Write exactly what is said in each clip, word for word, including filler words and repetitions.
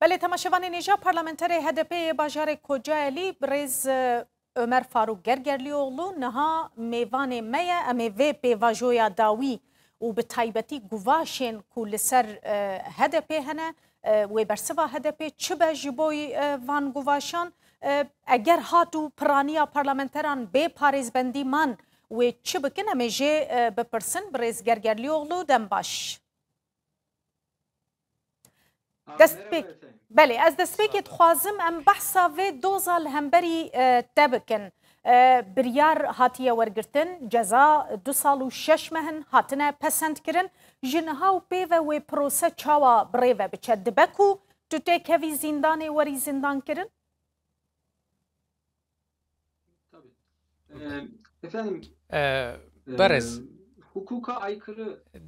Belê, temaşevanên hêja, parlamenterê H D P yê bajarê Kocaelî, birêz, e, Ömer Faruk Gergerlioğlu niha mêvanê me ye. Em ê vê pêvajoya dawî û bi taybetî guvaşên ku li ser, e, H D P hene, e, wê bersiva H D P çi be ji bo, e, van guvaşan? E, eger hat û piraniya parlamenteran bê parêzbendî man, wê çi bikin? Em ê jê, e, bipirsin. Birêz Gergerlioğlu, dem baş. Belê, ez destpêkê dixwazim em behsa vê doza li hemberî, e, te bikin. E, biryar hatiye wergirtin, ceza du sal û şeş meh in hatine pesendkirin. Ji niha û pê ve wê prose çawa bi rê ve biçe? Dibe ku tu têkevî zîndanê werî zîndankirin? Tabii. Ee, efendim, E, e, Berêz, hukuka aykırı, e,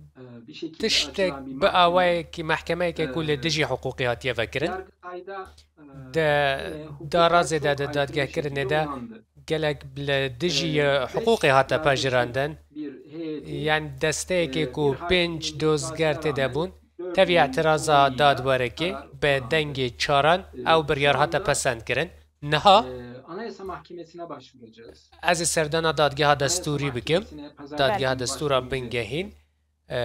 bir şekilde tiştek açılan bir bi mahkeme, awayekî, mehkemeyeke ku li e, dijî hiqûqê hatiye vekirin, Yargıtay'da, e, de yine hukuka darazê de, çok di aykırı bir şekilde dadgehkirinê de uygulandı. Gelek li dijî, e, hiqûqê hate pejirandin. Yanî desteyekê ku pênc dozger tê de bûn, tevî îtiraza dadwerekê bi dengê çaran ew biryar hate pesend kirin. Niha ez ê serdana dadgeha destûrî bikim. Dadgeha destûra bingehîn. E,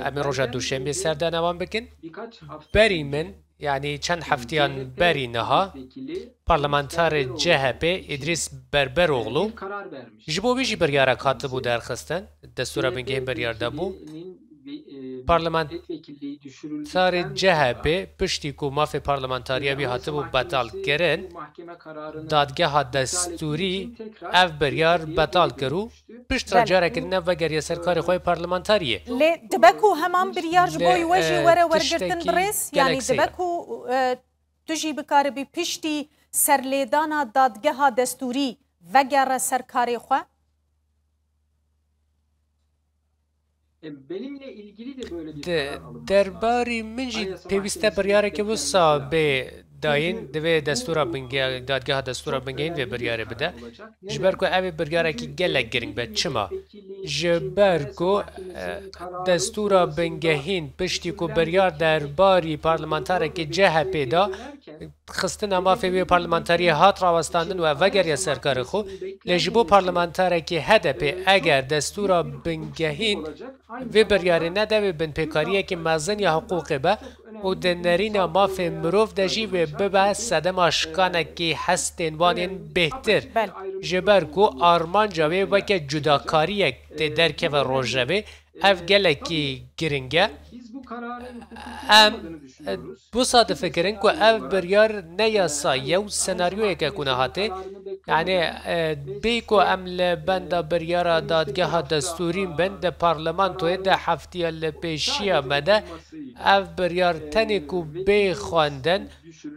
em ê roja duşemê serdana wan bikin. Berî min, yanî çend heftiyan berî niha, parlamentarê C H P Îdrîs Berberoğlu ji bo wî jî biryarek hatibû derxistin. Destûra bingehîn biryar dabû. Parlamentarê C H P piştî ku mafê parlamentariya wî hatibû betal kirin, dadgeha destûrî ev biryar betal kir û piştre Belê. Carekî din ev vegeriye ser karê xwe yê parlamentariyê. Lê dibe ku heman biryar ji bo wî we jî Lê, e, were wergirtin tiştekî birêz? Yanî gelek seyr dibe e. Ku, e, tu jî bikaribî piştî serlêdana dadgeha destûrî vegere ser karê xwe? E, benimle ilgili de böyle bir Di karar alınması derbarî lazım. Min jî Anayasa pêwîst e Mahkemesi'nde biryareke wisa bê dayîn, divê destûra binge-, dadgeha destûra bingehîn vê biryarê bide. Ji ber ku ev ê biryarekî gelek giring be. Çima? Ji ber ku, e, destûra bingehîn piştî ku biryar derbarî parlamentarekî C H P da, xistina mafê wê parlamentariyê hat rawestandin û ev vegeriya ser karê xwe, lê ji bo parlamentarekî H D P eger destûra bingehîn vê biryarê nede, wê binpêkariyekî mezin ya hiqûqê be û di nerîna mafê mirov de jî wê bibe sedema şikanekî hestên wan ên bêhtir. Belê. Ji ber ku armanca wê weke cudakariyek tê derkeve rojevê, ev gelekî giring e. Em, e, wisa difikirin ku ev biryar ne yasayî ye û senaryoyeke ku nehatê. Yanî, e, bê ku em li benda biryara dadgeha destûrî bin, di parlamentoyê de heftiya li pêşiya me de ev biryar tenê ku bê xwendin,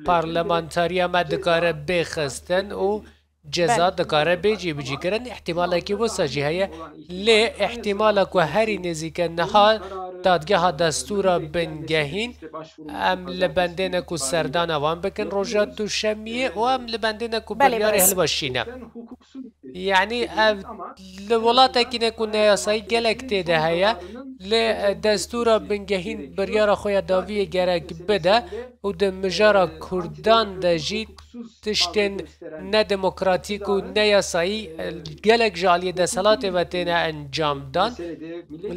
parlamentariya me dikare bê xistin û ceza Belê. Dikare bê cîbicîkirin, îhtimalekî wisa jî heye. Lê îhtimala ku herî nêzîke niha dadgeha destûra bingehîn, em li bendê ne ku serdana wan bikin roja duşemiyê û em li bendê ne ku Belê, biryarê belê. Hilweşîne. Yanî ev li welatekî ne ku neyasayî gelek tê de heye, lê, e, destûra bingehîn biryara xwe ya dawiyê gerek bide û di mijara Kurdan de jî tiştên nedemokratîk û neyasayî, e, gelek ji aliyê desthilatê ve têne encam dan.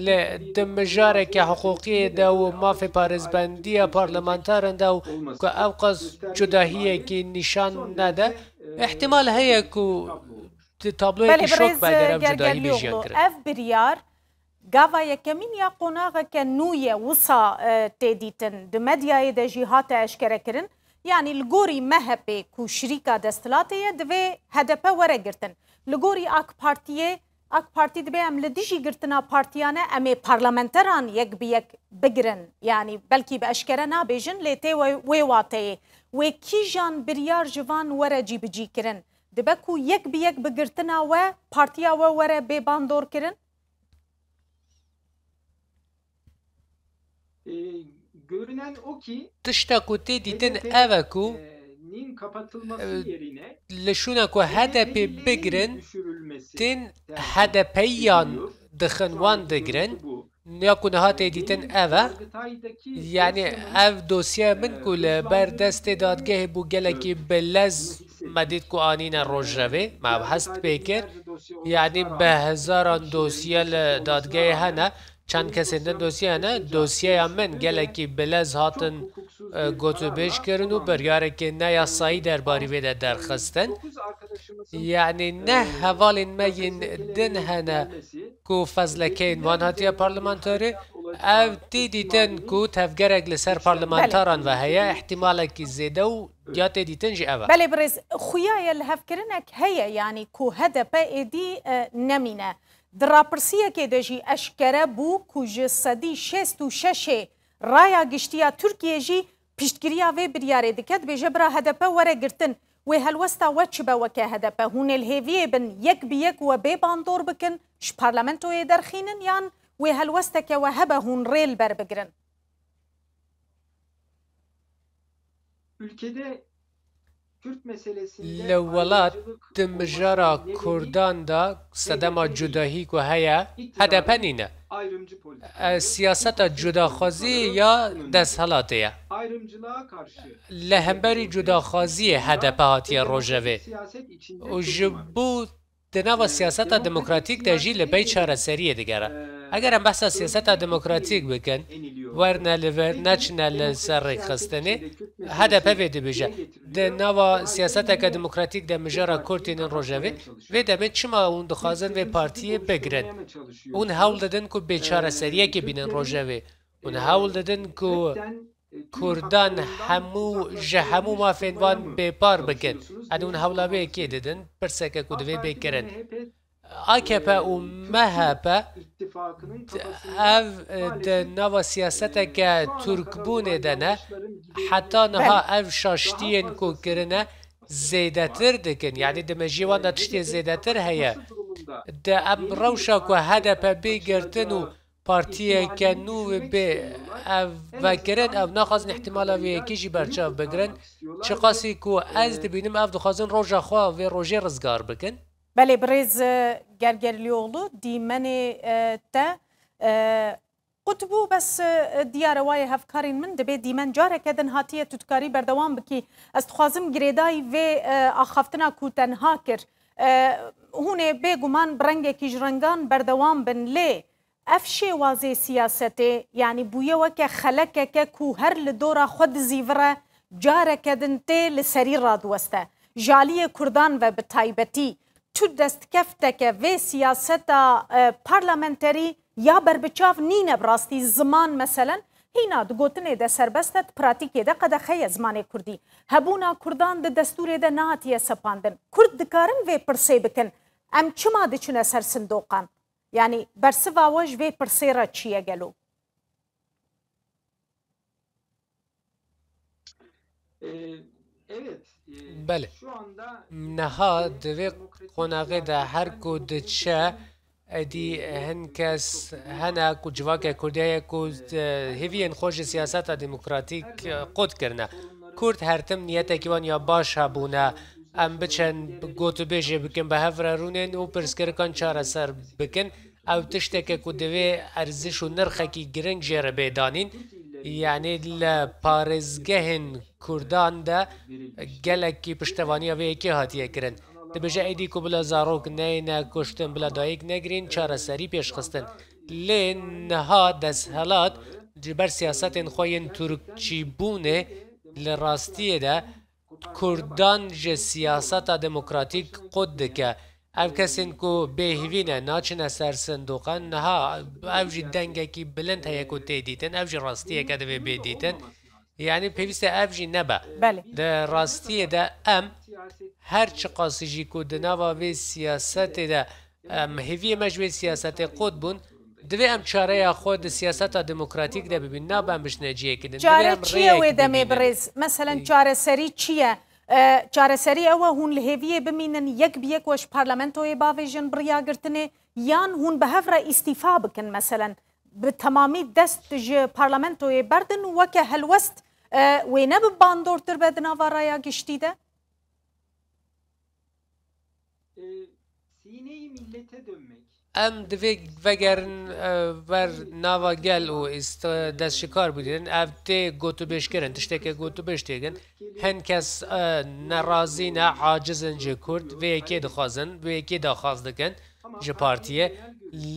Lê di mijareke hiqûqiyê de û mafê parêzbendiya parlamentaran de û ku ew qas cudahiyekî nîşan nede, îhtimal heye ku di tabloyekî Belê, şok birêz, be eger ev cudahî bê Gergerlioğlu, jiyan kirin. Ev biryar gava yekemîn ya qonaxeke nû ye wisa, e, tê dîtin. Di medyayê de jî hate eşkerekirin. Yanî li gorî M H P ku şirîka desthilatê ye, divê H D P were girtin. Li gorî AK Partiyê, AK Partî dibê em li dijî girtina partiyane, em ê parlamenteran yek bi yek bigirin. Yanî belkî bi eşkere nabêjin, lê tê wê, wê wateyê. Wê kîjan biryar ji van were cîbicîkirin? Dibe ku yek bi yek bi girtina we, partiya we were bê bandorkirin? E, görünen o ki Tişta ku tê dîtin H D P, ev e ku, e, nin kapatılması e, yerine li şûna ku H D P bigirin, düşürülmesi tên tercih H D P'yiyan ediliyor. Dixin wan digirin. Bu Ya ku niha tê dîtin ev e. Yanî ev dosyeya min ku li ber destê dadgehê bû gelekî bi lez me dît ku anîne rojevê, me ev hest pê kir. Yanî bi hezaran dosye li dadgehê hene, çend kesên din dosye hene. Dosyeya min gelekî bi lez hatin, e, gotûbêj kirin û biryarekê ne yasayî derbarî vê de derxistin. Yanî ne hevalên me yên din hene ku fezlekeyên wan hatiye parlamenterê, ev tê dîtin ku tevgerek li ser parlamenteran ve heye, îhtimalekî zêde û ya tê dîtin jî ev e. Belê birêz, xuya ye lihevkirinek heye, yanî ku H D P êdî, e, nemîne. Di rapirsiyekê de jî eşkere bû ku ji sedî şêst û şeşê raya giştî ya Tirkiyê jî piştgiriya vê biryarê dike, dibêje bira H D P were girtin. Wê helwesta we çi be weke H D P? Hûn ê li hêviyê bin yek bi yek we bê bandor bikin, ji parlamentoyê derxînin yan wê helwesteke we hebe hûn rê li ber bigirin? Ülkede Kürt meselesinde Li welat ayrımcılık di mijara Kurdan de sedema cudahî ku heye, H D P nîne. E, siyaseta cudaxwazî ya desthilatê ye. Li hemberî cudaxwaziyê H D P hatiye rojevê. Û ji bo di nava siyaseta demokratîk de jî li pey çareseriyê digere. Eger em behsa siyaseta demokratîk bikin, werne li vir, neçine li ser rêkxistinê, H D P vê dibêje. Di nava siyaseteke demokratîk de mijara Kurd tînin rojevê, vê demê çima hûn dixwazin vê partiyê bigirin? Hûn hewl didin ku bê çareseriyekê bînin rojevê. Hûn hewl didin ku Kurdan hemû, ji hemû mafên wan bêpar bikin. Yanî hûn hewla vê yekê didin, pirseke ku divê bê kirin. A K P û M H P ev, e, di nava siyaseteke Tirkbûnê de ne. Heta niha ev şaştiyên ku kirine zêdetir dikin. Yanî di mejiyê wan de tiştê zêdetir heye. Di em rewşa ku H D P bê girtin û partiyeke nû bê ev vekirin, ev naxwazin îhtimala vê yekê jî berçav bigirin. Çiqasî ku ez dibînim, ev dixwazin roja xwe vê rojê rizgar bikin. Belê, birêz, e, Gergerlioğlu, dîmenê, e, te, e, qut bû, bes, e, diyar e, wayê hevkarên min dibê dîmen careke din hatiye, tu dikarî berdewam bikî. Ez dixwazim girêdayî vê, e, axaftina ku te niha kir. E, hûn ê bêguman bi rengekî ji rengan berdewam bin, lê ev şêwazê siyasetê, yanî bûye weke xelekeke ku her li dora xwe dizîvire, careke din tê li serî radiweste. Ji aliyê Kurdan ve bi taybetî, tu destkefteke vê siyaseta, e, parlamenterî ya berbiçav nîne bi rastî. Ziman, meselen, hîna di gotinê de serbest e, di pratîkê de qedexe ye zimanê kurdî. Hebûna Kurdan di destûrê de nehatiye sepandin. Kurd dikarin vê pirsê bikin, em çima diçine ser sindoqan? Yanî bersiva we ji vê pirsê re çi ye gelo? Belê. Niha di vê qonaxê de her ku diçe, êdî hin kes hene ku civakê Kurdî heye ku, e, hêviyên xwe ji siyaseta demokratîk, e, qut kirine. Kurd her tim niyetekî wan ya baş hebûne. Em biçin gotûbêjê bikin, bi hev re rûnên û pirsgirikan çareser bikin. Ew tişteke ku divê erziş û nirxekî giring jê re bê danîn. Yanî li parêzgehên Kurdan de gelekî piştevaniya vê yekê hatiye kirin. Dibêje êdî ku bila zarok neyne kuştin, bila dayik negirîn, çareserî pêşxistin. Lê niha desthilat ji ber siyasetên xwe yên Tirkçîbûnê li rastiyê de Kurdan ji siyaseta demokratîk qut dike. Ev kesên ku bêhîvî ne, naçine ser sindoqan, niha ev jî dengekî bilind heye ku tê dîtin, ev jî rastiyeke divê bê dîtin. Yanî pêwîst e ev jî nebe. Belê. Di rastiyê de em her çiqasî jî ku di nava vê siyasetê de, em hêviyê me ji vê siyasetê qut bûn, divê em çareya xwe di siyaseta demokratîk de bibîn, nabe em biçine cihekî din. Çare çi ye wê demê birêz? Meselen, çareserî çi ye? E, çareserî ew e hûn li hêviyê bimînin, yek bi yek we ji parlamentoyê bavêjin bi riyagirtinê, yan hûn bi hev re îstîfa bikin, meselen, bi temamî dest ji parlamentoyê berdin û weke helwest, e, wêne bi bandortir be di nava raya giştî de? E, sîneyî millete dönmek. Em divê vegerin e, ber nava gel û îst- destşikar bigrin. Ev tê gotûbêjkirin, tişteke gotûbêj têgin. Hin kes e, nerazî ne, aciz in ji Kurd. Vê yekê dixwazin, vê yekê daxwaz dikin ji partiyê.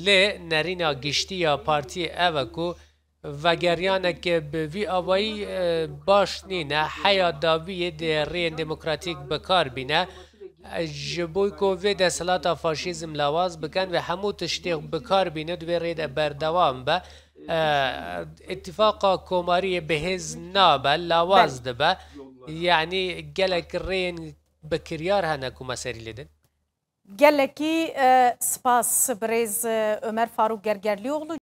Lê nerîna giştî ya partiyê ev e ku vegeriyaneke bi vî awayî e, baş nîne, heya dawiyê dê rêyên demokratîk bi kar bîne. E, Ji bo ku vê desthilata faşîzm lawaz bikin ve hemû tiştê bi kar bîne, di vê rê de berdewam be. E, Îtîfaqa Komariyê bi hêz nabe, lawaz dibe. Yanî gelek rêyên bi kiryar hene ku me serî lê din. Gelekî e, spas birêz e, Ömer Faruk Gergerlioğlu.